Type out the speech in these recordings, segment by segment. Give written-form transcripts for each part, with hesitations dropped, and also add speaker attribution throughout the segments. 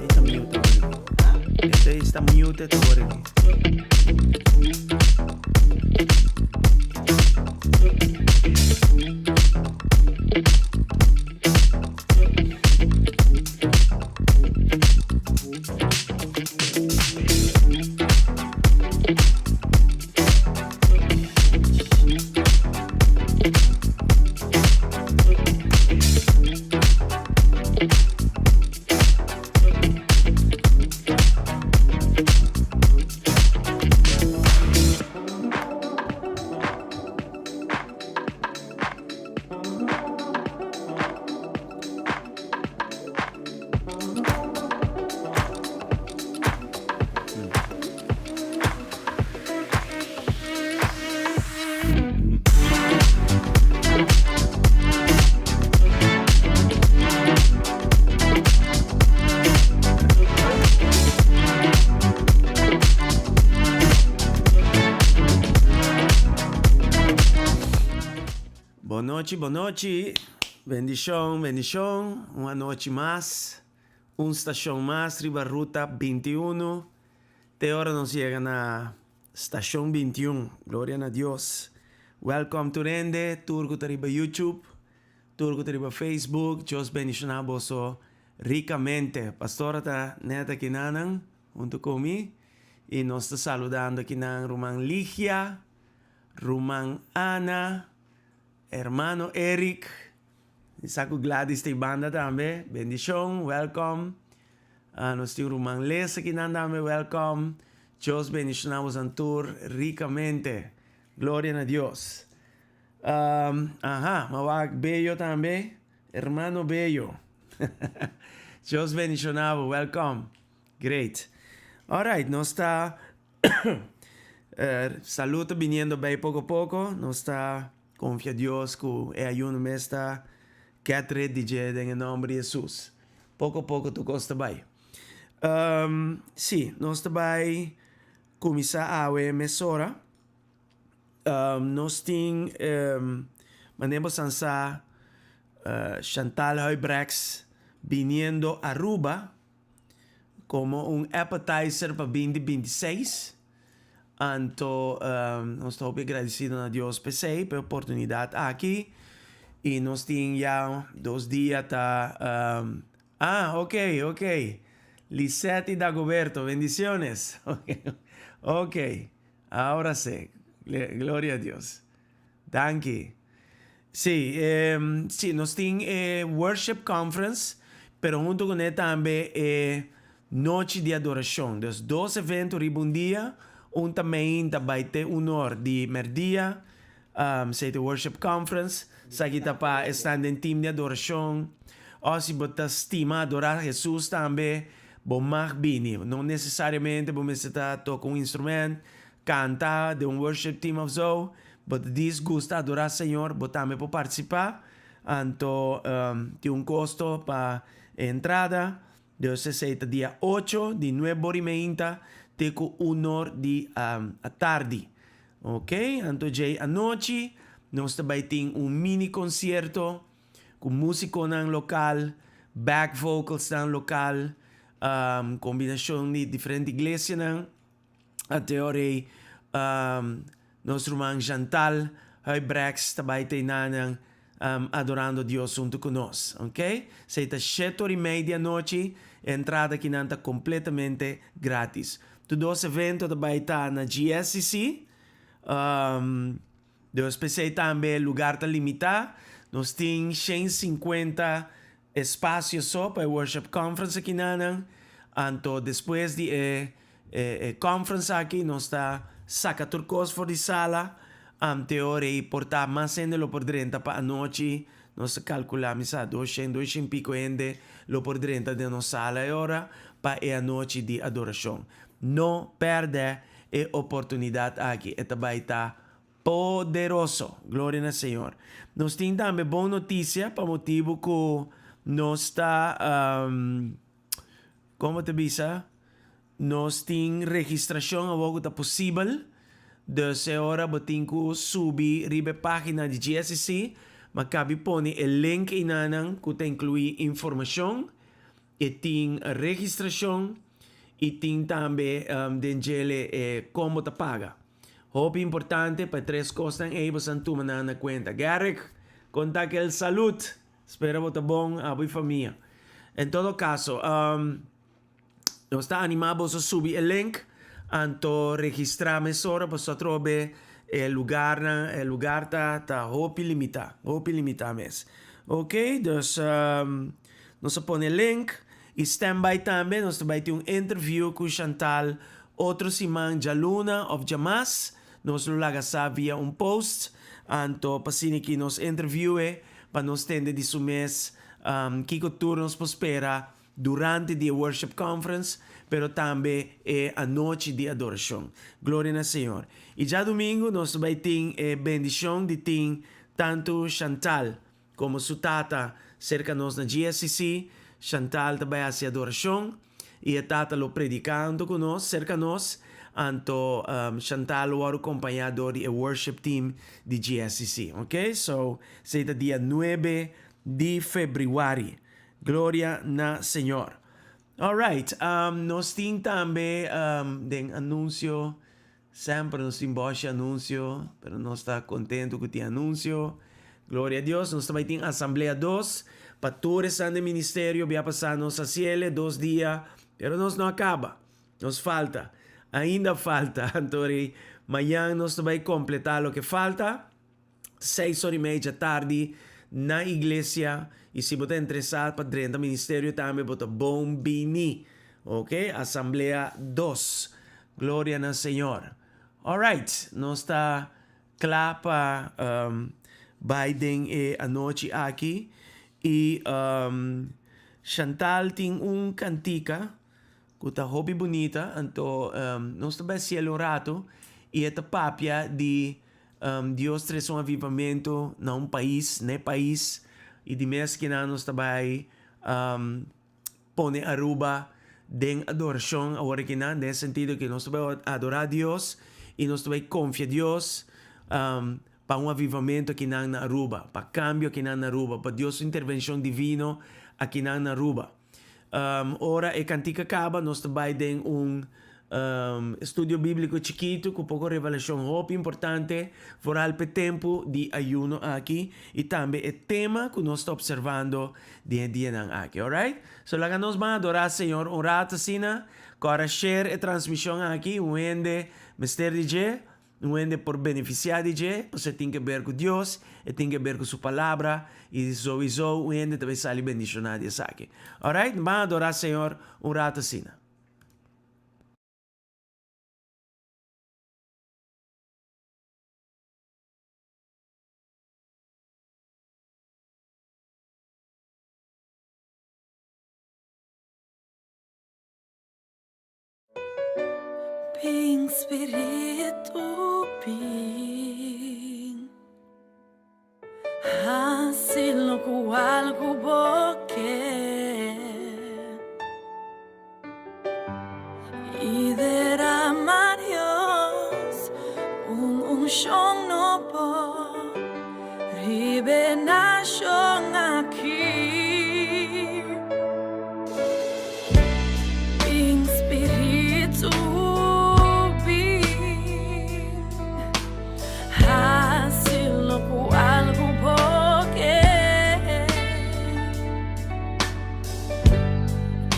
Speaker 1: Esta mute ahora. Este está muted ahora. Bon nochi, bon nochi. Bendishon, bendishon. Un anochi mas, un stashon mas riba Ruta 21. Te ora nos yega na Stashon 21. Gloria na Dios. Welcome tur hende, tur ku ta riba YouTube, tur ku ta riba Facebook. Dios bendishoná boso rikamente. Pastora ta net akinanan huntu ku mi i nos ta saludando akinan ruman Ligia, Ruman Ana, hermano Eric, mi sa ku Gladys ta e banda tambe, bendishon, welcome. Nos tin ruman Les akinan tambe, welcome. Dios bendishoná bosan tur rikamente. Gloria na Dios. Aha, mi a wak Bello tambe, hermano Bello. Dios bendishoná bo, welcome. Great. Alright, nos ta Salud ta biniendo bay poco poco. Nos ta confia Dios cu e ayuno mes ta get rid di dje den e nomber di Jesus. Poco poco tur cos ta bay. Si, nos ta bay cuminsa awe mesora. Nos tin manera bo san sa Chantal Huybrechts biniendo Aruba. Como un appetizer pa binti 26. Anto nos ta hopi agradecido na Dios p'esey, p'e oportunidad aki. Y nos tin ya dos dia ta ah ok ok Lisette y Dagoberto bendiciones ok ahora si gloria a Dios danki. Sí, sí, nos tin e worship conference, pero hunto kuné tambe e nochi di adorashon. Dus dos evento riba un dia, un ta meinta bai te un or di merdia, esei ta e worship conference, esaki ta pa esnan den team di adorashon, o si bo ta stima adorá Hesus tambe, bo mag bini. No nesesariamente bo mester ta toka un instrument, Canta den un worship team of zo, bo ta dis gusta adora Señor, bo tambe por participa. Anto tin un costo pa e entrada, dus esey ta dia ocho di nuebe ora y meinta te cu un or di atardi. Ok, anto djey anochi nos ta bay tin un mini concierto cu musiconan local, back vocalsnan local, combinacion di diferente iglesianan. Ante ora ei nos ruman Chantal Huybrechts ta bai ta einanan adorando Dios huntu ku nos. Ok? Esei ta shete ora i mei di anochi, e entrada akinan ta kompletamente gratis. Tur dos evento ta bai ta na GSCC. Dus p'esei tambe lugar ta limitá. Nos tin 150 Espacio so pa e worship conference akinanan. Anto despues di e e conference aki nos ta saca tur cos for di sala. Ante ora ei por ta mas hende lo por drenta pa anochi. Nos ta calcula mi sa 200, 200 pico hende lo por drenta den nos sala e ora pa e anochi di adoracion. No perde e oportunidad aki. E ta bay ta Poderoso! Gloria na Señor. Nos tin tambe bon noticia pa motibu cu nos ta, como ta bisa, nos tin registracion awor cu ta posibel. Dus e ora bo tin cu subi riba e pagina di GSCC. Ma kabi pone e link einanan ku ta inkluí informashon, e tin registrashon i tin tambe den djele e kon bo ta paga. Hopi importante pa e tres kosnan ei bosan tuma nan na kuenta. Garrick, kon ta kel salud? Spera bo ta bon, abo i famia. En todo kaso, nos ta animá boso subi e link, anto registrá mesora paso atrobe e lugarnan, e lugar ta ta hopi limitá, hopi limitá mes. Ok, dus nos a pone e link i standby tambe, nos ta bai tin un interview ku Chantal otro siman djaluna òf djamas, nos lo laga sa via un post, anto pa asina ki nos interview'e pa nos tende di su mes kiko tur nos por spera durante di e worship conference, pero tambe e anochi di adoracion. Gloria na Señor. Y djadumingo nos ta bay tin e bendicion di tin tanto Chantal como su tata cerca nos na GSCC. Chantal ta bay haci adoracion y e tata lo predica hunto cu nos, cerca nos. Anto Chantal lo worde compaña door di e worship team di GSCC. Ok, so esey ta dia nuebe di februari. Gloria na Señor. Alright, nos tin tambe den anuncio, semper nos tin boshi anuncio, pero nos ta contento cu tin anuncio. Gloria a Dios, nos ta bay tin asamblea dos, pa tur esnan den ministerio bia pasa nos a ciele dos dia, pero nos no a caba, nos falta, ainda falta, anto mañan nos ta bay completa loke falta. Seis ora i mei djatardi na iglesia i si bo ta interesá pa drenta ministerio tambe bo ta bon bini. Ok, asamblea dos. Gloria na Señor. Alright, nos ta kla pa bai den e anochi aki i Chantal tin un kantika ku ta hopi bunita anto nos ta bai siel un ratu i e ta papia di Dios trese un avivamento na un pais, na e pais, y di mes kinan nos ta bay pone Aruba den adoracion awor kinan, den e sentido que nos ta bay adora Dios y nos ta bay confia Dios pa un avivamento akinan na Aruba, pa cambio akinan na Aruba, pa Dios su intervencion divino akinan na Aruba. Ora e kantika kaba, nos ta bai den un estudio bíbliko chikitu ku poko revelashon hopi importante, foral p'e tempu di ayuno aki i tambe e tema ku nos ta opservando den e dianan aki. Alright? So laga nos ban adorá Señor un ratu asina. Kòrda share e transmishon aki, un hende mester di dje. Un hende por benefisiá di dje, pasobra e tin ke ber ku Dios, e tin ke ber ku Su Palabra, i souiso un hende ta bai sali bendishoná di esaki. Alright, ban adorá Señor un rato asina.
Speaker 2: Bin spiritu bin Hasi lokual ku bo ke I derama Dios un unshon nobo Riba e nashon aki. Bin spiritu bin Hasi lokual ku bo ke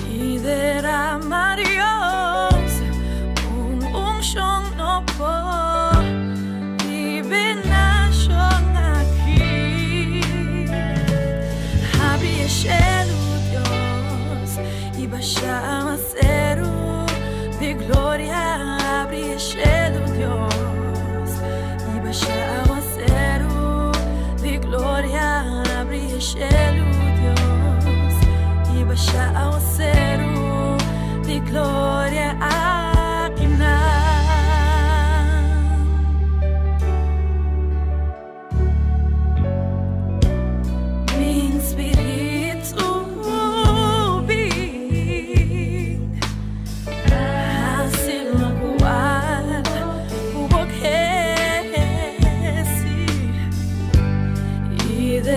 Speaker 2: I derama Dios un unshon nobo Riba e nashon aki Habri e shelu Dios I basha awaseru di gloria Abri e shelu Dios I basha awaseru di gloria Abri e shelu Dios I basha awaseru di gloria Akinan. Bin spiritu bin Hasi lokual ku bo ke si I.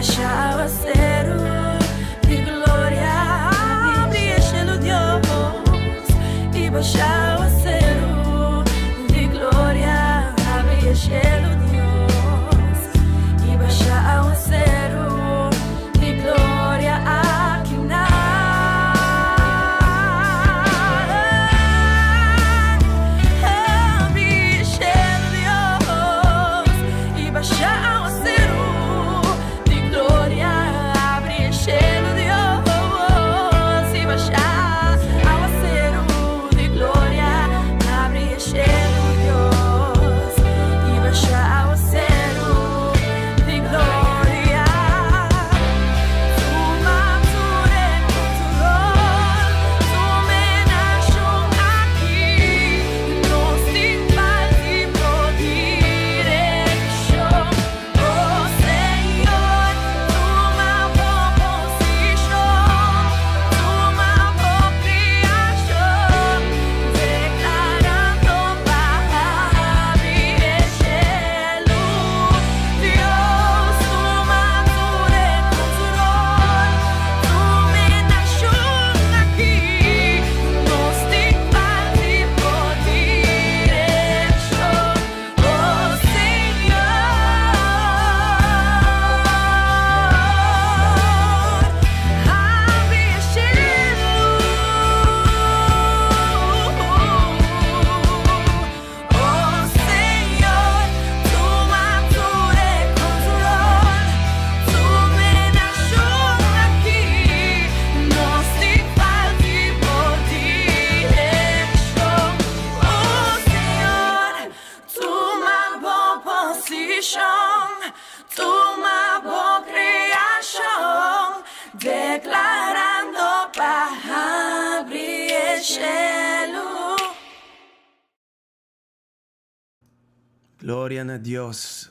Speaker 2: basha awaseru di gloria Habri e shelu Dios i basha awaseru di gloria Habri e shelu Dios i basha awaseru di gloria aki nan Habri e shelu Dios i basha awaseru di gloria Habri e shelu Dios i basha awaseru di gloria Habri e shelu Dios i basha awaseru di gloria Tuma tur e control Tuma e nashon aki Nos tin falta bo direkshon Oh Señor tuma bo posishon Tuma bo kriashon Deklarando pa habri e shelu Dios tuma tur e control Tuma e nashon aki Nos tin falta bo direkshon Oh Señor habri e shelu Oh Señor tuma tur e control Tuma e nashon aki Nos tin falta bo direkshon Oh Señor tuma bo posishon Tuma bo kriashon Deklarando pa habri e shelu.
Speaker 1: Gloria na Dios,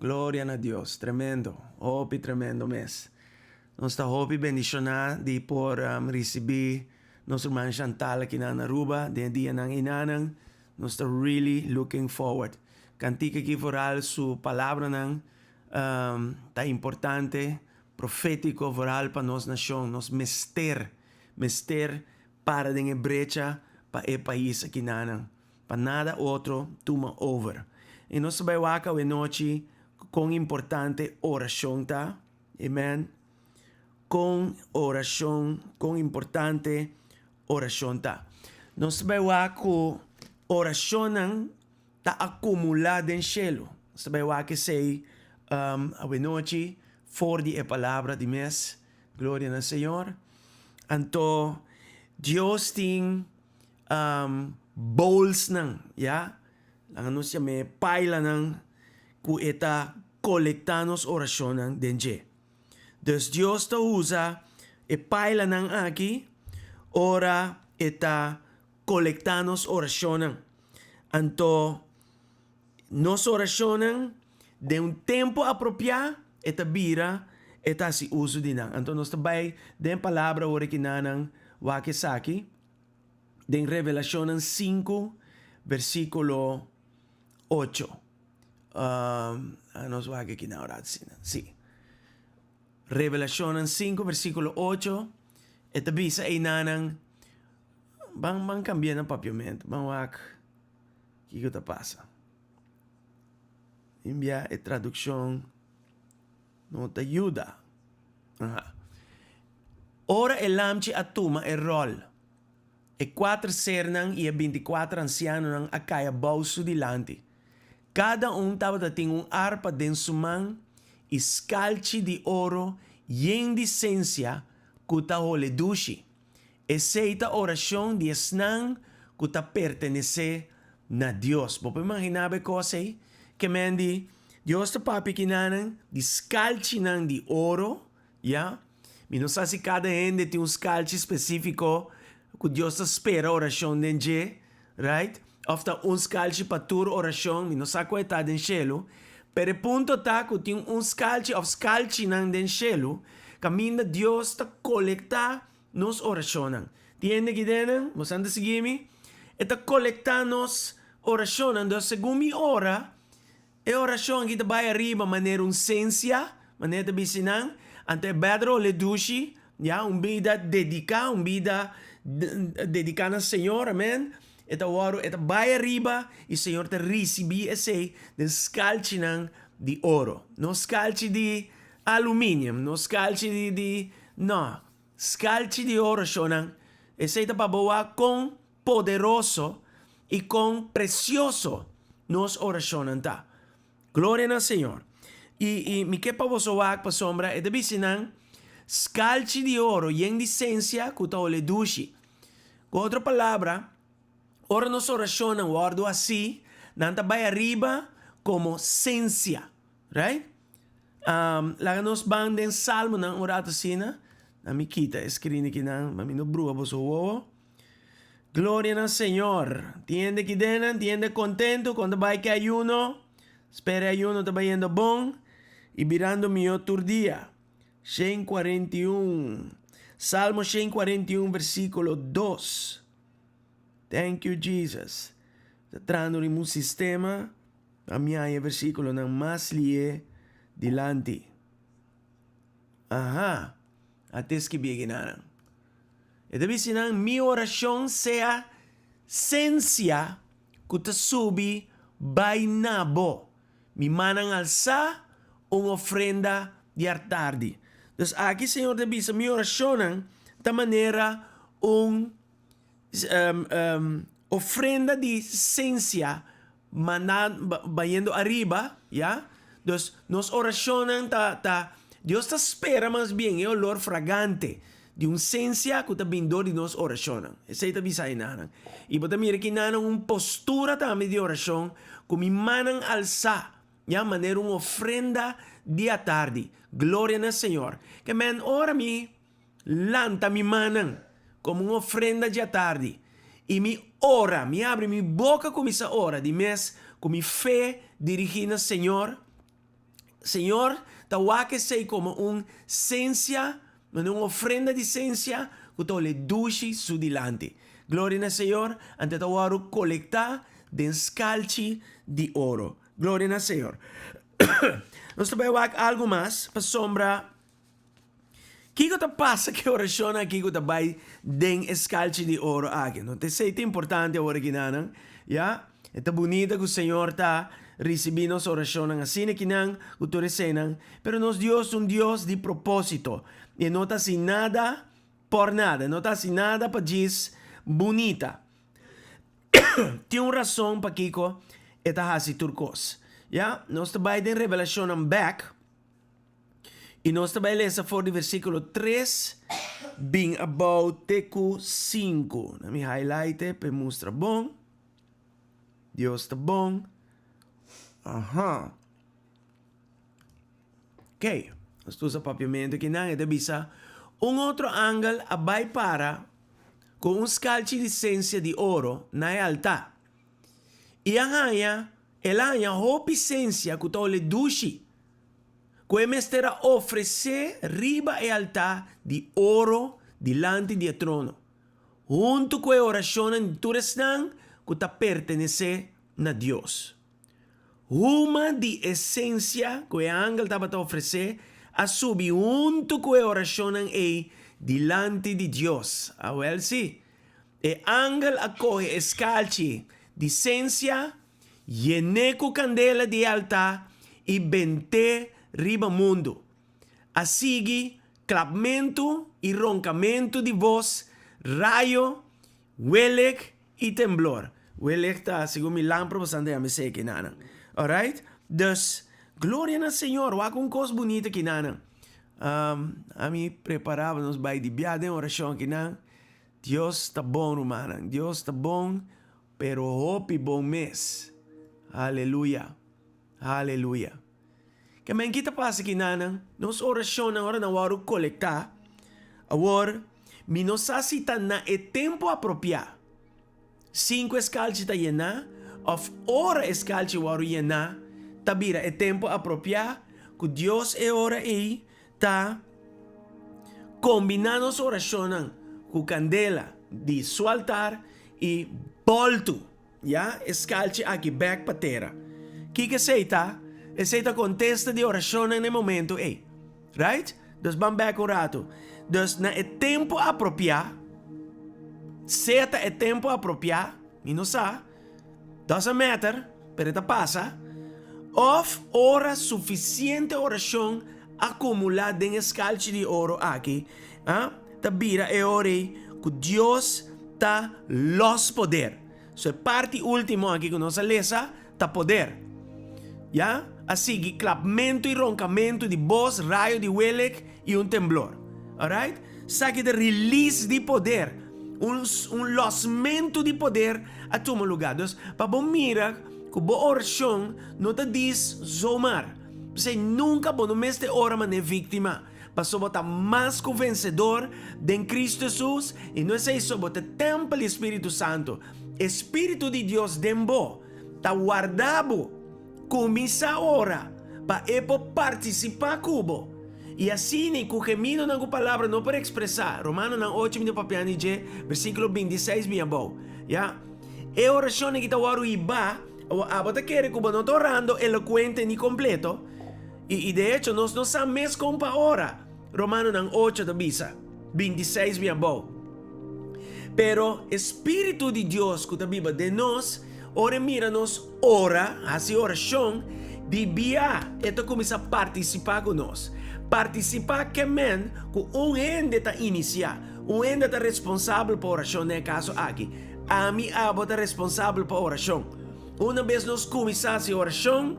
Speaker 1: gloria na Dios, tremendo, hopi tremendo mes. Nos ta hopi bendiciona di por ricibi nos ruman Chantal aki na Aruba den e dianan inanan. Nos ta really looking forward. Cantica aki vooral su palabranan ta importante, profetico vooral pa nos nacion. Nos mester, mester para den e brecha pa e pais aki nanan. Pa nada otro tuma over. I nos ta bai wak awe nochi kon importante orashon ta. Amen. Kon orashon, kon importante orashon ta. Nos ta bai wak ku orashonnan ta akumulá den shelu. Nos ta bai wak esei awe nochi for di e palabra di mes. Gloria na Señor. Anto Dios tin bowlsnan, ya, laga nos yam'é pailanan ku e ta kolektá nos orashonnan den dje. Dus Dios ta usa e pailanan aki ora e ta kolektá nos orashonnan. Anto nos orashonnan den un tempu apropiá e ta bira e ta hasi uso di nan. Anto nos ta bai den palabra ora ki nan wak esaki. Den Revelashonnan sinku versíkulo ocho. Nos wak aki na ora asina. Sí. Revelashonnan sinku versíkulo ocho, e ta bisa einanan, ban ban kambia na papiamentu, ban wak kiko ta pasa. Bia e tradukshon no ta yuda. Aha. Ora e Lamchi a tuma e ròl, e kuater sernan i e bintikuater ansianonan a kai abou su dilanti. Kada un tabata tin un arpa den su man i skalchi di oro yen di sensia ku ta hole dushi. Esei ta orashon di esnan ku ta pertenesé na Dios. Bo por imaginá bo e kos ei? Ke men di, Dios ta papia kinanan di skalchinan di oro, ya. Mi no sa si kada hende tin un skalchi spesífiko ku Dios ta spera orashon den dje, right? Òf ta un skalchi pa tur orashon, mi no sa ku e ta den shelu. Pero e punto ta ku tin un skalchi òf skalchinan den shelu kaminda Dios ta kolektá nos orashonnan. Tin hende aki den nan? Boso ta sigui mi? E ta kolektá nos orashonnan. Entonces, segun mi ora, e orashon aki ta bai ariba manera un sensia. Manera ta bisa nan, anto e bèdra olé dushi, ya, un bida dediká, un bida dediká na Señor, amen. E ta wòrdu, e ta bai ariba i Señor ta risibí esei den skalchinan di oro. No skalchi di aluminium, no skalchi di, di, no, skalchi di oro, shownan. Esei ta pa bo wak kon poderoso i kon presioso nos orashonnan ta. Gloria na Señor. I, i mi ke pa boso wak pasobra e ta bisa nan, Skalchi di oro yen di sensia ku ta hole dushi. Ku otro palabra, ora nos orashonnan wòrdu hasí, nan ta bai ariba komo sensia. Right? Um, laga nos ban den Salmonan un ratu asina. Na mi kita e screen akinan, pa mi no bruha boso wowo. Gloria na Señor. Tin hende ki denan, tin hende contento con ta bai ke ayuno. Spera e ayuno ta bayendo bon y birando miho tur dia. 141. Salmo 141 versiculo 2. Thank you Jesus. Ta trando riba un sistema pa mi haña e versiculonan mas lié dilanti. Aha. A te skibí ekinan. E ta bisa nan, Mi orashon sea sensia ku ta subi bai na bo, mi mannan alsá un ofrenda di artardi. Dus aki Señor ta bisa, mi orashonnan ta manera un ofrenda di sensia Manda bayendo ariba, ya. Dus nos orashonnan ta ta Dios ta spera mas bien e olor fragante di un sensia ku ta bin dor di nos orashonnan. Esei ta bisa enanan. I bo ta mira kinanan un postura tambe di orashon ku mi mannan alsá, ya, manera un ofrenda di atardi. Gloria na Señor. Ke men ora mi Lanta mi mannan komo un ofrenda djatardi, i mi ora, mi abri mi boka kuminsá ora di mes ku mi fe dirigí na Señor. Señor ta wak esei komo un sensia, manera un ofrenda di sensia ku ta ole dushi su dilanti. Gloria na Señor, anto e ta wòrdu kolektá den skalchi di oro. Gloria na Señor. Nos ta bai wak algu mas pasobra. Kiko ta pasa ku e orashonnan aki ku ta bai den e skalchi di oro aki? No ta esei ta importante awor akinan, ya? E ta bunita ku Señor ta risibí nos orashonnan asina akinan ku tur eseinan, pero nos Dios ta un Dios di propósito. E no ta hasi nada por nada, e no ta hasi nada pa djis bunita. Tin un rason pakiko e ta hasi tur kos, ya? Nos ta bai den Revelashonnan bèk. I nos ta bai lesa for di versíkulo tres bin abou te ku sinku. Na mi highlight e pa e mustra bon. Dios ta bon. Aha. Oké, nos ta usa papiamentu akinan. E ta bisa, Un otro angel a bai para ku un skalchi di sensia di oro na e altá. I a haña, el a haña hopi sensia ku ta ole dushi. Ku e mester a ofresé riba e altá di oro dilanti di e trono, huntu ku e orashonnan di tur esnan ku ta pertenesé na Dios. Huma di e sensia ku e angel tabata ofresé a subi huntu ku e orashonnan ei dilanti di Dios. Awèl sí, e angel a kohe e skalchi di sensia Yen'é ku kandela di e altá i bent'é riba mundu. A sigui klapmentu i ronkamentu di bos, rayo, welek i temblor. Welek ta segun mi lampra bosan ta yama esei kinanan. Alright? Dus, gloria na Señor! Wak un kos bunita kinanan. Ami prepará pa nos bai di bia den orashon kinan. Dios ta bon, rumannan. Dios ta bon. Pero hopi bon mes. Aleluya. Aleluya. Ke men ki ta pasa ki nanan? Nos orashonnan ora nan wòrdu kolektá. Awor, mi no sa si ta na e tempu apropiá, sin ku e skalchi ta yená, òf ora e skalchi wòrdu yená, ta bira e tempu apropiá ku Dios e ora ei ta kombiná nos orashonnan ku kandela di su altar i bòltu, ya, e skalchi aki bèk pa tera. Kiko esei ta? Esei ta kontesta di orashonnan na e momentu ei. Right? Dus ban bek un ratu. Dus na e tempu apropiá, sea ta e tempu apropiá, mi no sa, doesn't matter, pero e ta pasa, òf ora sufisiente orashon akumulá den e skalchi di oro aki, ah, ta bira e ora ei ku Dios ta lòs poder. So e parti último aki ku nos a lesa ta poder. Ya, a sigui klapmentu i ronkamentu di bos, rayo di welek i un temblor. Alright? Esaki ta release di poder. Un, un lòsmentu di poder a tuma lugá. Dus, pa bo mira ku bo orashon no ta dis zomaar. P'esei nunka bo no mester ora manera víktima. Pasobra bo ta mas ku vensedor den Kristu Hesus, i no esei so, bo ta e tèmpel di Spiritu Santu. E Spiritu di Dios den bo ta warda bo. Kuminsá ora pa e por partisipá ku bo. I asina ku geminonan ku palabra no por ekspresá, Romanonan ocho mi ta papiando di dje, versíkulo 26 bin abou. Ya. E orashonnan ki ta wòrdu hibá, abo ta kere ku bo no ta orando elokuente ni kompleto, I, i de echo nos no sa mes kon pa ora, Romanonan ocho ta bisa, 26 bin abou. Pero e Spiritu di Dios ku ta biba den nos, ora e mira nos ora, hasi orashon, di bia e ta kuminsá partisipá ku nos. Partisipá ke men ku un hende ta inisiá, un hende ta responsabel pa orashon den e kaso aki. Ami, abo ta responsabel pa orashon. Una bes nos kuminsá hasi orashon,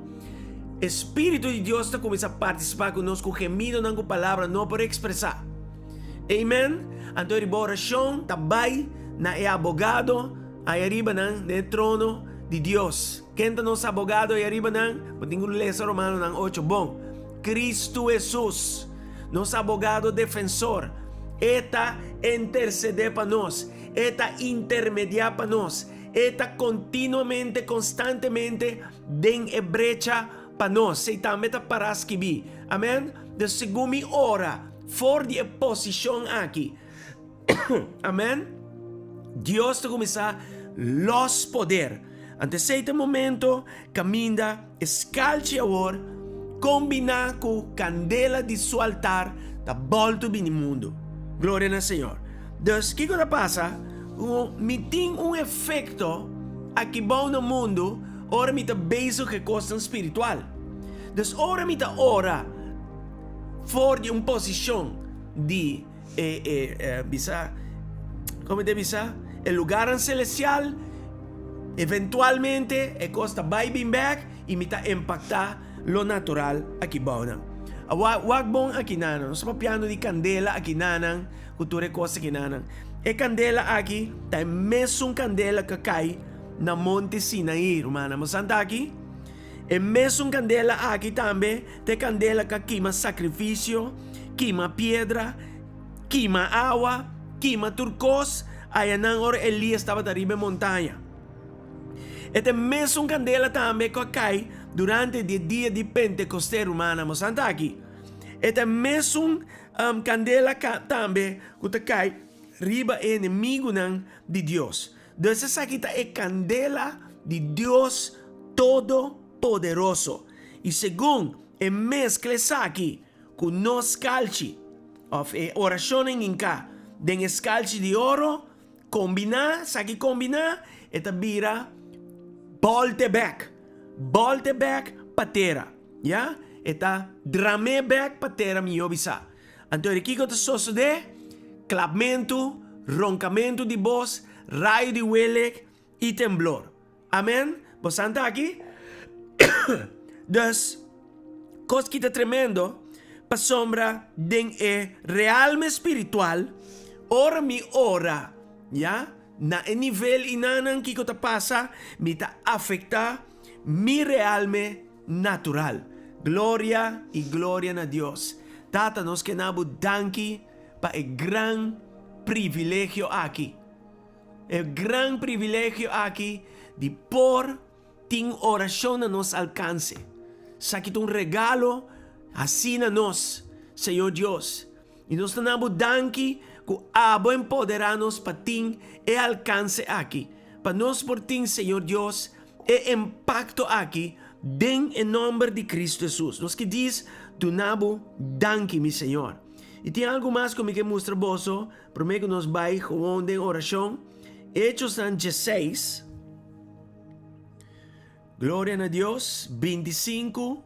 Speaker 1: e Spiritu di Dios ta kuminsá partisipá ku nos ku gemidonan ku palabra no por ekspresá. Amen. Anto riba orashon ta bai na e abogado ai ariba nan den e trono di Dios. Ken ta nos abogado ai ariba nan? Bo tin ku lesa Romanonan ocho bon. Kristu Hesus, nos abogado defensor. E ta intersedé pa nos. E ta intermediá pa nos. E ta kontinuamente, konstantemente den e brecha pa nos. Esei tambe ta pará skibí. Amèn? Dus segun mi ora for di e posishon aki, amèn, Dios ta kuminsá lòs poder. Anto esei ta e momento kaminda e skalchi awor kombiná ku kandela di su altar ta bòltu bini mundu. Gloria na Señor. Dus kiko ta pasa? Ku mi tin un efekto aki bou na mundu ora mi ta bezig ku e kosnan spiritual. Dus ora mi ta ora for di un posishon di e e bisa, komo ta bisa, e lugarnan selestial, eventualmente e kos ta bai bin bek i mi ta empaktá lo natural aki bou nan. Awor wak bon akinanan, nos ta papiando di kandela akinanan. Ku tur e kos akinanan. E kandela aki ta e mesun kandela ku a kai na Monte Sinaí, rumannan. Bo sa ta aki? E mesun kandela aki tambe ta e kandela ku a kima sakrifisio, kima piedra, kima awa, kima tur kos ayanan ora Elías tabata riba e montaña. E ta e mesun kandela tambe ku a kai durante di e dia di Pentekosté, rumannan. Bo sa ta aki? E ta e mesun Kandela tambe ku ta kai riba e enemigunan di Dios. Dus esaki ta e kandela di Dios Todopoderoso. I segun e meskla esaki ku nos skalchi, òf e orashonnan hinká den e skalchi di oro, kombiná, esaki kombiná, e ta bira bòlte bèk, bòlte bèk pa tera. Ya, e ta dram'é bèk pa tera mihó bisá. Anto di kiko ta sosodé? Klapmentu, ronkamentu di bos, rayo di welek i temblor. Amèn? Bo san ta aki? Dus, kos ki ta tremendo, pasobra den e realme spiritual, ora mi ora, ya, na e nivel inanan kiko ta pasa, mi ta afektá mi realme natural. Gloria y gloria na Dios. Tata nos ke na bo danki pa e gran privilegio aki. E gran privilegio aki di por tin oracion na nos alcance. Esaki ta un regalo haci na nos, Señor Dios. Y nos ta na bo danki cu abo empodera nos pa tin e alcance aki. Pa nos por tin, Señor Dios, e impacto aki. Den e nomber di Cristo Jesus. Nos ke dis duna bo danki, mi Señor. I tin algu mas ku mi ke mustra boso promé ku nos bai gewoon den orashon. Hechosnan dieseis, Gloria na Dios, bintisinku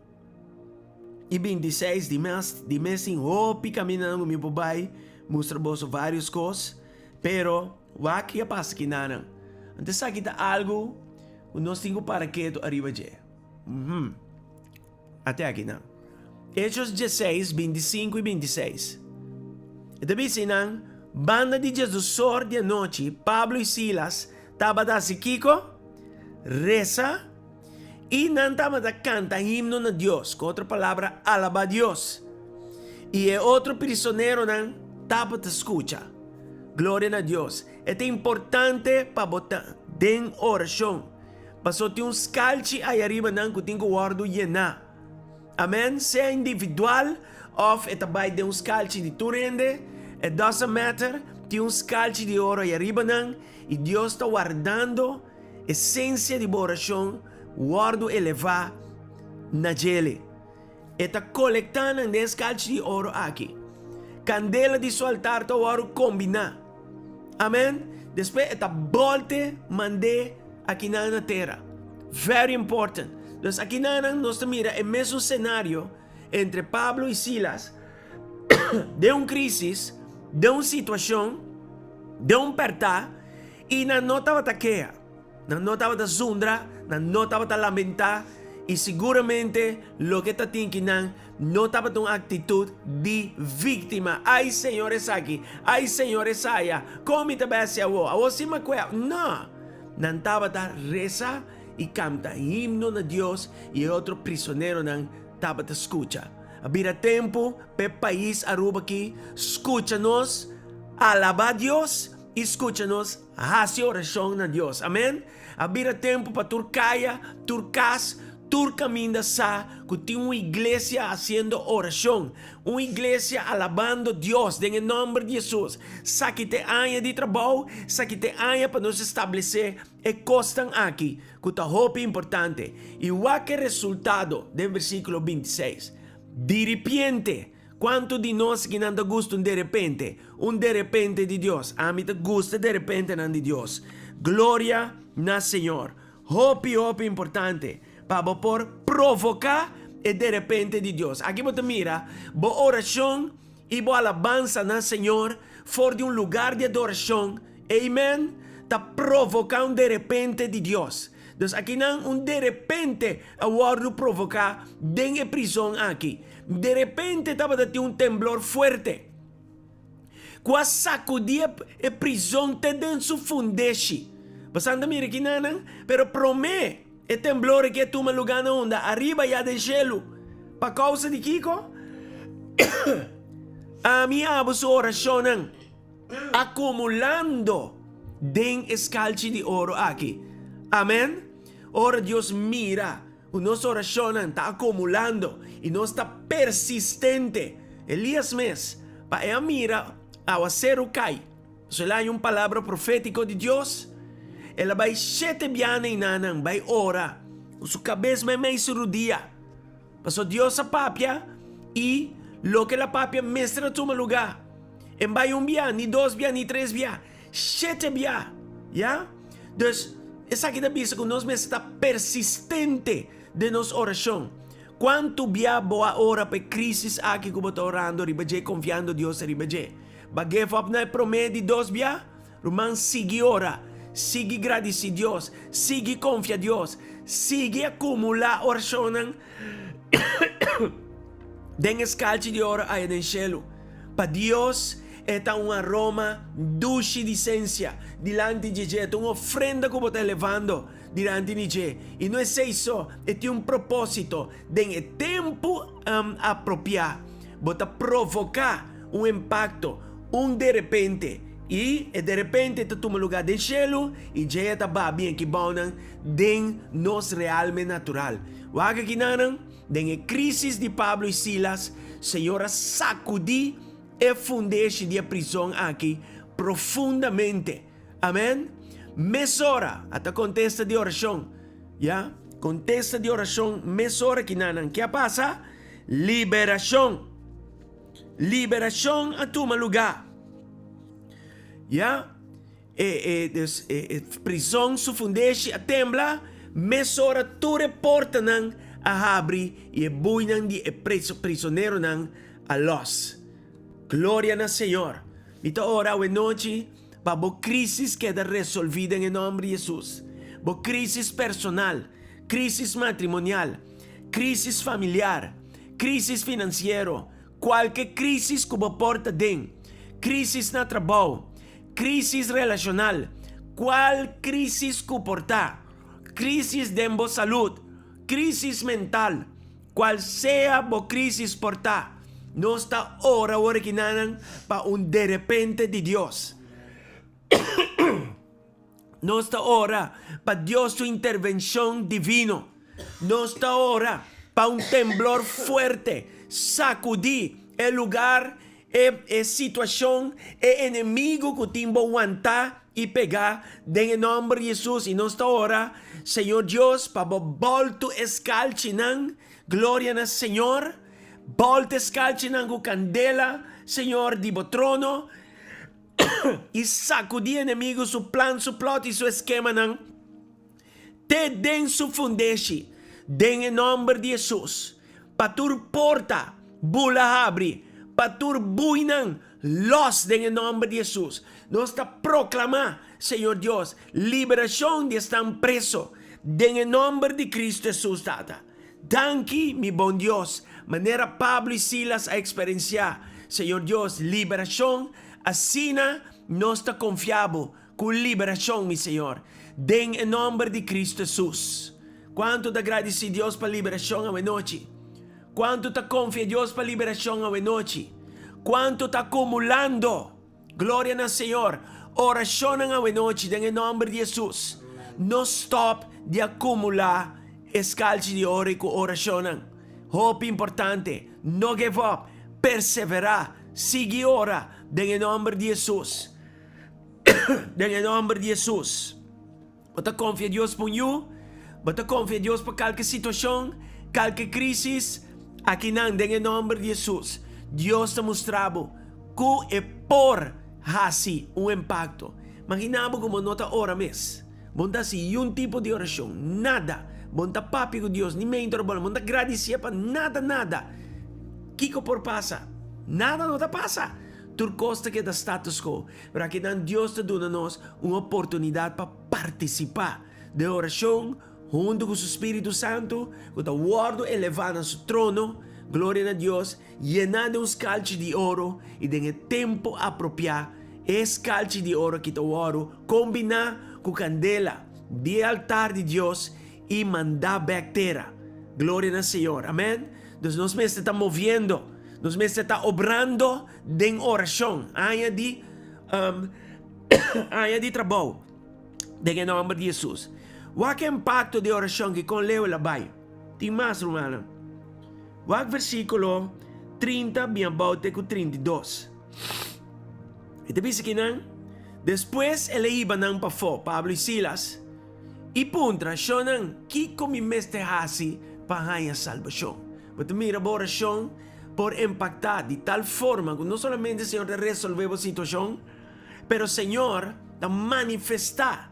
Speaker 1: i bintiseis, di mes di mes tin hopi kamindanan ku mi por bai mustra boso vários kos, pero wak ke a pasa kinanan. Anto esaki ta algu ku nos tin ku para ketu ariba dje. Uhum. Ate aki nan. Hechos dieseis, bintisinku i bintiseis. E ta bisa einan, Banda di diesdosor di anochi, Pablo i Silas tabata hasi kiko? Resa, i nan tabata kanta himno na Dios, ku otro palabra, alabá Dios. I e otro prisoneronan tabata skucha. Gloria na Dios. E ta importante pa bo ta den orashon, paso tin un skalchi aya riba nan ku tin ku wòrdu yená. Amen. Sea individual òf e ta bai den un skalchi di tur hende, it doesn't matter, tin un skalchi di oro aya riba nan i Dios ta wardando esensia di bo orashon wòrdu elevá na djele. E ta kolektá nan den e skalchi di oro aki. Kandela di su altar ta wòrdu kombiná. Amen. Despues e ta bòlte mand'é akinan na tera. Very important. Dus akinan nos ta mira e mesun senario entre Pablo i Silas den un krisis, den un situashon, den un pèrtá, i nan no tabata keha. Nan no tabata zundra, nan no tabata lamentá i siguramente loke ta tin ki nan no tabata un aktitut di víktima. Ai Señor esaki, ai Señor esaya, kon mi ta bai hasi awo? Awo si mi a kue awo. No! Nan tabata resa i kanta himno na Dios i e otro prisoneronan tabata skucha. A bira tempu pa e pais Aruba aki skucha nos alabá Dios i skucha nos Hasi orashon na Dios. Amen. A bira tempu pa tur kaya, tur kas, tur kaminda sa ku tin un iglesia hasiendo orashon, un iglesia alabando Dios den e nòmber di Hesus. Saki ta e aña di trabou, saki ta e aña pa nos establesé e kosnan aki ku ta hopi importante. I wak e resultado den versíkulo bintiseis. Diripiente, Cuanto di nos ki nan ta gusta un derepente? Un derepente di Dios. Ami ta gusta derepentenan di Dios. Gloria na Señor. Hopi hopi importante pa bo por provoca e derepente di Dios. Aki bo ta mira bo oracion y bo alabansa na Señor for di un lugar di adoracion. Amen. Ta provoca un derepente di Dios. Dus akinan un derepente a wordo provoca den e prison aki. Derepente tabata tin un temblor fuerte ku a sakudí e prizon te den su fundeshi. Boso ta mira kinanan? Pero promé e temblor aki a tuma lugá na unda? Ariba ya den shelu. Pa kousa di kiko? Ami abo su orashonnan akumulando den e skalchi di oro aki. Amen. Ora Dios mira Ku nos orashonnan ta akumulando i nos ta persistente. Elias mes, pa e a mira awaseru kai, pasobra el a haña un palabra profétiko di Dios, el a bai shete biaha einanan bai ora ku su kabes meimei su rudia, pasobra Dios a papia i loke el a papia mester a tuma lugá. E bai un bia, ni dos bia, ni tres bia, shete bia. Ya? Dus, esaki ta bisa ku nos mester ta persistente den nos orashon. Kuantu bia bo a ora pa e krisis aki ku bo ta orando riba dje, konfiando Dios riba dje? Bo a give up na e promé di dos bia? Ruman, sigui ora, sigui gradisí Dios, sigui konfia Dios, sigui akumulá orashonnan den e skalchi di oro aya den shelu. Pa Dios e ta un aroma dushi di sensia dilanti di dje, e ta un ofrenda ku bo ta elevando dilanti di dje. I no esei so, e tin un propósito. Den e tempu apropiá, bo ta provoká un impakto, un derepente, i e derepente ta tuma lugá den shelu i dje e ta babi en kibounan den nos realme natural. Wak akinanan. Den e krísis di Pablo i Silas, Señor a sakudí e fundeshi di e prizon aki profundamente. Amèn. Mesora a ta kontesta di orashon, ya. Kontesta di orashon mesora ki nan nan ke a pasa? Liberashon! Liberashon a tuma lugá. Ya, e, e, dus, e, e prizon su fundeshi a tembla, mesora tur e portanan a habri i e buinan di e preso, prisoneronan a lòs. Gloria na Señor! Mi ta ora awenochi pa bo crisis keda resolvi den e nomber di Jesus. Bo crisis personal, crisis matrimonial, crisis familiar, crisis financiero, cualke crisis cu bo por ta den, crisis na trabou, crisis relacional, cual crisis cu por ta, crisis den bo salud, crisis mental, Cual sea bo crisis por ta, nos ta ora awor kinanan pa un derepente di Dios. Nos ta ora pa Dios su intervencion divino. Nos ta ora pa un temblor fuerte sacudi e lugar, e e situacion, e enemigo cu tin bo wanta i pegá den e nòmber di Hesus i nos ta ora, Señor Dios, pa bo bòltu e skalchinan, gloria na Señor, bòltu e skalchinan ku kandela, Señor, di bo trono, i sakudí enemigu su plan, su plòt i su eskemanan te den su fundeshi, den e nòmber di Hesus, pa tur porta bula habri, pa tur buinan Lòs den e nòmber di Hesus. Nos ta proklamá, Señor Dios, liberashon di esnan preso, den e nòmber di Kristu Hesus, Tata. Danki, mi bon Dios, manera Pablo i Silas a eksperensiá, Señor Dios, liberashon, asina nos ta konfiá Bo ku liberashon, mi Señor, den e nòmber di Kristu Hesus. Kuantu ta gradisí Dios pa liberashon awenochi? Kuantu ta konfia Dios pa liberashon awenochi? Kuantu ta akumulando? Gloria na Señor! Orashonnan awenochi den e nòmber di Hesus. No stòp di akumulá e skalchi di oro i ku orashonnan. Hopi importante, no give up, perseverá, sigui ora den e nòmber di Hesus. Den e nòmber di Hesus. Bo ta konfia Dios pa un yu? Bo ta konfia Dios pa kalke situashon, kalke krísis? Akinan, den e nòmber di Hesus, Dios ta mustra bo ku e por hasi un impakto. Maginá bo ku bo no ta ora mes. Bo no ta hasi niun tipo di orashon, nada. Bo no ta papia ku Dios, ni meinta ora bo no ta gradisié pa nada, nada. Kiko por pasa? Nada no ta pasa. Tur kos ta keda status quo. Pero akinan Dios ta duna nos un oportunidat pa partisipá den orashon huntu ku su spiritu santu ku ta wòrdu elevá na su trono, gloria na Dios, yená den un skalchi di oro i den e tempu apropiá e skalchi di oro aki ta wòrdu kombiná ku kandela di e altar di Dios i mandá bèk tera. Gloria na Señor. Amèn. Dus nos mester ta moviendo, nos mester ta obrando Den orashon, aña di aña di trabou den e nòmber di Hesus. Wak e impakto di orashon ki kon leu el a bai. Tin mas, rumannan. Wak versíkulo 30 bin abou te ku 32. E ta bisa kinan, Despues el a hiba nan pafó, Pablo i Silas, i puntra, Shonnan, kiko mi mester hasi pa haña salbashon? Bo ta mira bo orashon por impaktá di tal forma ku no solamente Señor ta resolvé bo situashon, pero Señor ta manifestá,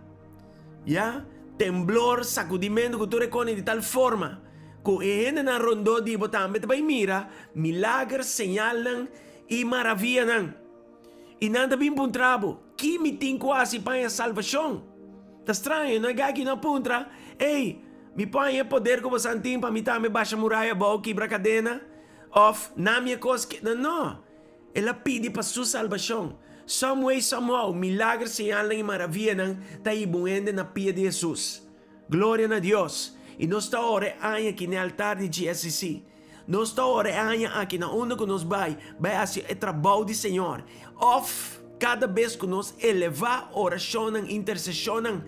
Speaker 1: ya, temblor, sakudimentu ku tur e kos di tal forma ku e hendenan rondó di bo tambe ta bai mira milager, señalnan i maravianan. I nan ta bin puntra bo, Ki mi tin ku hasi pa haña salbashon? Ta straño, no? E gai aki no a puntra, Ey, mi por haña e poder ku bosan tin pa mi tambe basha muraya abou, kibra kadena, òf na mi e kos ke. No, no! El a pidi pa su salbashon. Some way, somehow, milager, señalnan i maravianan ta hiba un hende na pia di Hesus. Gloria na Dios! I nos ta ora e aña aki n'e altar di GSCC. Nos ta ora e aña aki na unda ku nos bai, bai hasi e trabou di Señor. Òf kada bes ku nos elevá orashonnan, interseshonnan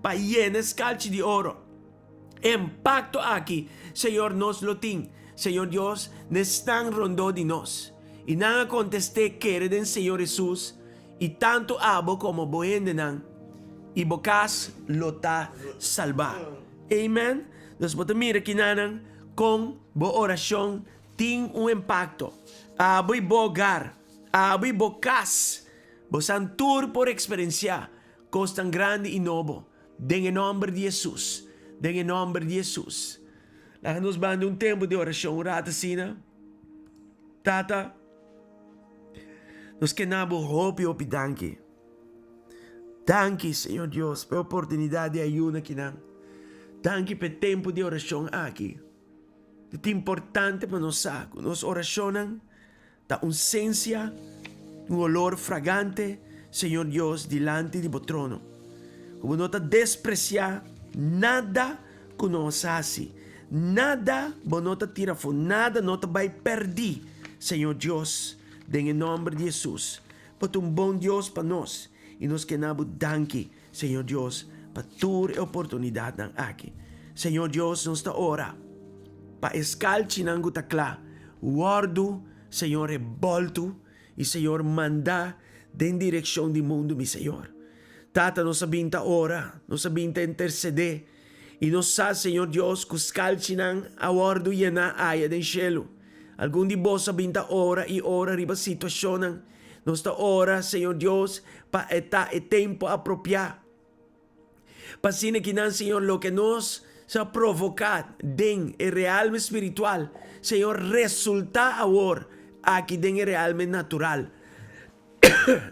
Speaker 1: pa yena e skalchi di oro. E impakto aki, Señor, nos lo tin, Señor Dios, n'esnan rondó di nos. I nan a kontest'é, Kere den Señor Hesus, i tantu abo komo bo hendenan. i bo kas lo ta salbá. Amen. Nos bo ta mira kinanan kon bo orashon tin un impakto. Abo i bo hogar, abo i bo kas, bosan tur por eksperensiá kosnan grandi i nobo den e nòmber di Hesus, den e nòmber di Hesus. Laga nos banda un tempu di orashon un rato asina. Tata, nos ke na bo hopi hopi danki. Danki, Señor Dios, pa e oportunidat di ayuno akinan. Danki pa e tempu di orashon aki. Ta importante pa nos sa ku nos orashonnan ta un sensia, un olor fragante, Señor Dios, dilanti di bo trono. Ku bo no ta despresiá nada ku nos hasi. Nada bo no ta tira afó, nada no ta bai pèrdí, Señor Dios, den e nòmber di Hesus. Bo ta un bon Dios pa nos, i nos ke na bo danki, Señor Dios, pa tur e oportunidatnan aki. Señor Dios, nos ta ora pa e skalchinan ku ta kla wòrdu, Señor, e bòltu i, Señor, mandá den direkshon di mundu, mi Señor. Tata, nos a bin ta ora, nos a bin ta intersedé, i nos sa, Señor Dios, ku skalchinan a wòrdu yená aya den shelu. Algun di boso a bin ta ora i ora riba situashonnan. Nos ta ora, Señor Dios, pa e ta e tempu apropiá. Pa asina ki nan, Señor, loke nos sa provoká den e realme spiritual, Señor, resultá awor aki den e realme natural.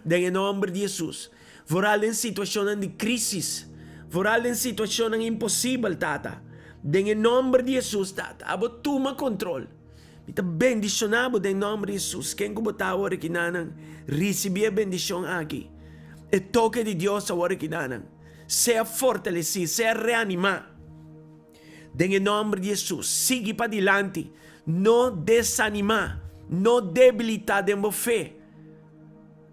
Speaker 1: Den e nòmber di Hesus. Vooral den situashonnan di krísis. Vooral den situashonnan imposibel, Tata. Den e nòmber di Hesus, Tata, abo tuma kontrol. Mi ta bendishoná bo den nòmber di Hesus. Ken ku bo ta awor akinanan, risibí e bendishon aki. E toke di Dios awor akinanan. Sea fortalesí, sea reanimá. Den e nòmber di Hesus, sigui padilanti. No desanimá, no debilitá den bo fe.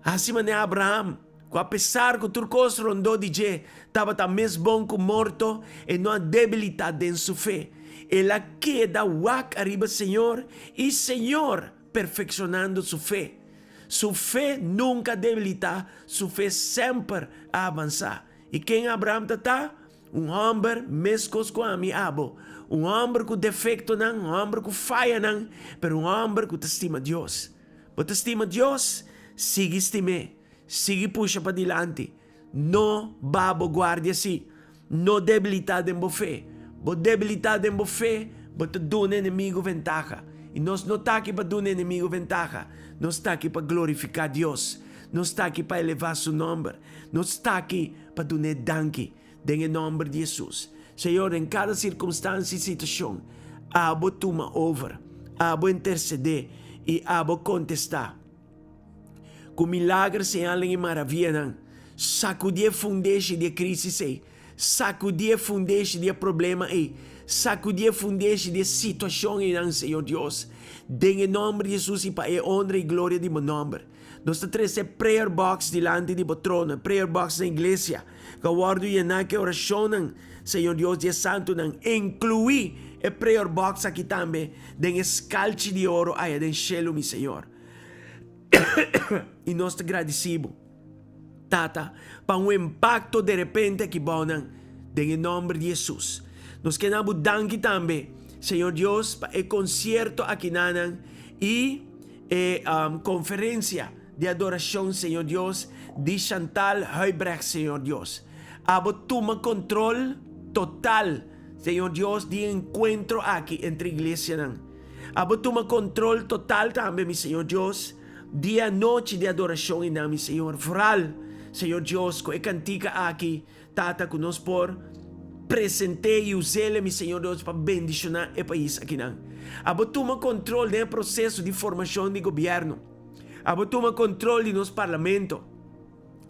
Speaker 1: Hasi manera Abraham, ku apesar ku tur kos rondó di dje tabata mes bon ku morto, e no a debilitá den su fe. El a keda wak ariba Señor, i Señor perfekshonando su fe. Su fe nunka a debilitá, su fe semper a avansá. I ken Abraham ta ta? Un hòmber meskos ku ami abo. Un hòmber ku defektonan, un hòmber ku fayanan, pero un hòmber ku ta stima Dios. Bo ta stima Dios? Sigui stim'é. Sigui pusha padilanti. No ba bo guardia si. No debilitá den bo fe. Bo debilitá den bo fe, bo ta duna enemigu ventaha. I nos no ta aki pa duna enemigu ventaha. Nos ta aki pa glorifiká Dios. Nos ta aki pa elevá su nòmber. Nos ta aki pa dun'é danki den e nòmber di Hesus. Señor, den kada sirkunstansia i situashon, abo tuma over, abo intersedé i abo kontestá. Ku milager, señalnan i maravianan, sakudí e fundeshi di e krísis ei, sakudí e fundeshi di e problema ei, sakudí e fundeshi di e situashon einan, Señor Dios, den e nòmber di Hesus i pa e honra i gloria di bo nòmber. Nos ta trese e prayer box dilanti di bo trono, e prayer box na iglesia, ku a wòrdu yená ku e orashonnan, Señor Dios, di e santunan. Inkluí e prayer box aki tambe den e skalchi di oro aya den shelu, mi Señor. I nos ta gradisí bo, Tata, pa un impakto derepente aki bou nan, den e nòmber di Hesus. Nos ke na bo danki tambe, Señor Dios, pa e konsierto akinanan i. E conferencia di adoracion Señor Dios di Chantal Huybrecht Señor Dios abo tuma control total Señor Dios di e encuentro aki entre iglesianan abo tuma control total tambe mi Señor Dios di e anochi di adoracion einan mi Señor vooral Señor Dios cu e cantica aki Tata cu nos por presente y usele mi Señor Dios pa bendiciona e pais akinan. Abo tuma control den e proceso di formacion di gobierno. Abo tuma control di nos parlamento.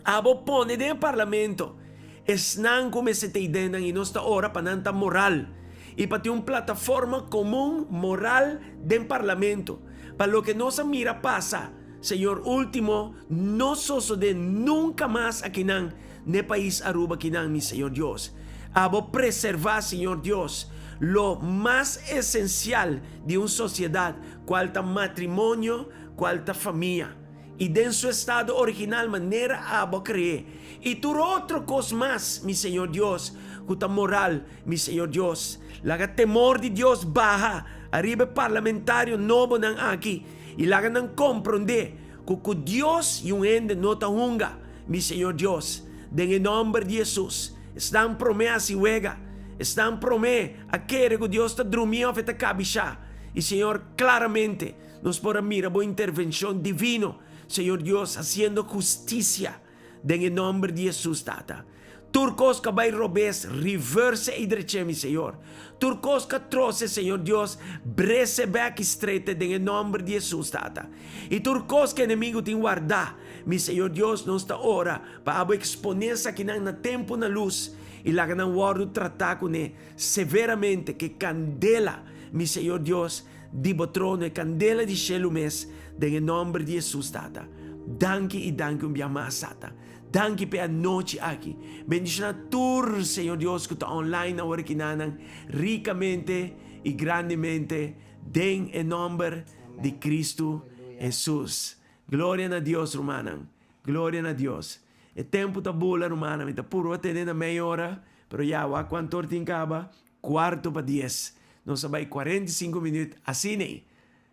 Speaker 1: Abo pone den e parlamento esnan cu mester ta idennan y nos ta ora pa nan ta moral y pa tin un plataforma comun moral den parlamento pa loke nos a mira pasa Señor ultimo no sosode nunca mas akinan n'e pais Aruba kinan mi Señor Dios. Abo preserva Señor Dios lo mas esencial di un sociedad cual ta matrimonio cual ta famia. i den su estado original manera abo a kre'é, i tur otro kos mas, mi Señor Dios, ku ta moral, mi Señor Dios. Laga temor di Dios baha ariba e parlamentario nobonan aki i laga nan komprondé ku ku Dios i un hende no ta hunga, mi Señor Dios. Den e nòmber di Hesus, esnan promé a hasi wega, esnan promé a kere ku Dios ta drumí òf e ta kabishá, i Señor, klaramente nos por a mira bo intervenshon divino, Señor Dios, hasiendo hustisia den e nòmber di Hesus, Tata. Tur kos ku a bai robes, reverse i dreché, mi Señor. Tur kos ku a trose, Señor Dios, brese bèk i strete den e nòmber di Hesus, Tata. I tur kos ku enemigu tin wardá, mi Señor Dios, nos ta ora pa abo eksponé esakinan na tempu na lus i laga nan wòrdu tratá kuné severamente ku e kandela, mi Señor Dios, di bo trono, e kandela di shelu mes, den e nòmber di Hesus, Tata. Danki i danki un bia mas, Tata. Danki p'e anochi aki. Bendiciona tur, Señor Dios, cu ta online awor aki nanan, ricamente y grandemente den e nomber di Cristo Jesus. Gloria na Dios, rumannan. Gloria na Dios. E tempo ta bula, rumannan. Mi ta purba tene na mei ora, pero ya, wak cuanto or tin caba? Cuarto pa dies. Nos a bay 45 minuut asina.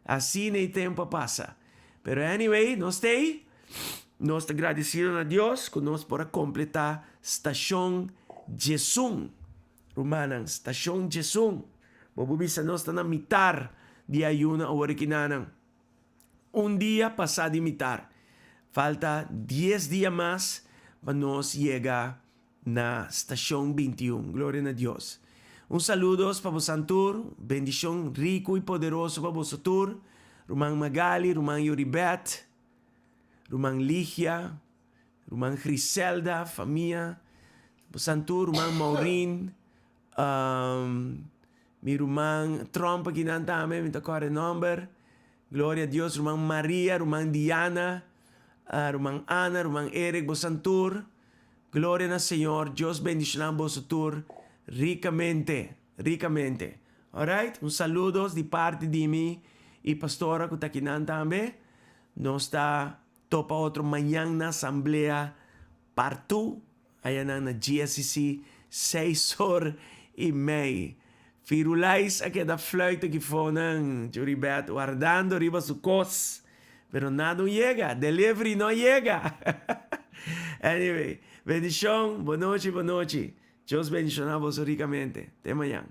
Speaker 1: Asina e tempo a pasa. Pero anyway, nos t'ei. Nos ta gradecido na Dios cu nos por a completa Stacion Djesun. Rumannan, Stacion Djesun. Bo por bisa nos ta na mitar di ayuno awor aki nanan. Un dia pasa di mitar. Falta dies dia mas pa nos yega na Stacion 21. Gloria na Dios. Un saludos pa bosan tur. Bendicion rico y poderoso pa boso tur. Ruman Magali, ruman Yoribeth, ruman Ligia, ruman Griselda, famia. Bosan tur, ruman Maureen, mi ruman Trump akinan tambe, mi ta kòrda e nòmber. Gloria a Dios, ruman Maria, ruman Diana, ruman Ana, ruman Eric, bosan tur. Gloria na Señor, Dios bendiciona boso tur ricamente, ricamente. Alright, un saludos di parti di mi y pastora cu ta akinan tambe. Nos ta topa otro mañan na asamblea partu, ayanan na GSCC, seis or y mei. Firulais a keda fluit aki fonan, Churibet, wardando riba su kos. Pero nada no yega, delivery no yega. Anyway, bendicion, bon nochi, bon nochi. Dios bendiciona boso ricamente. Te mañan.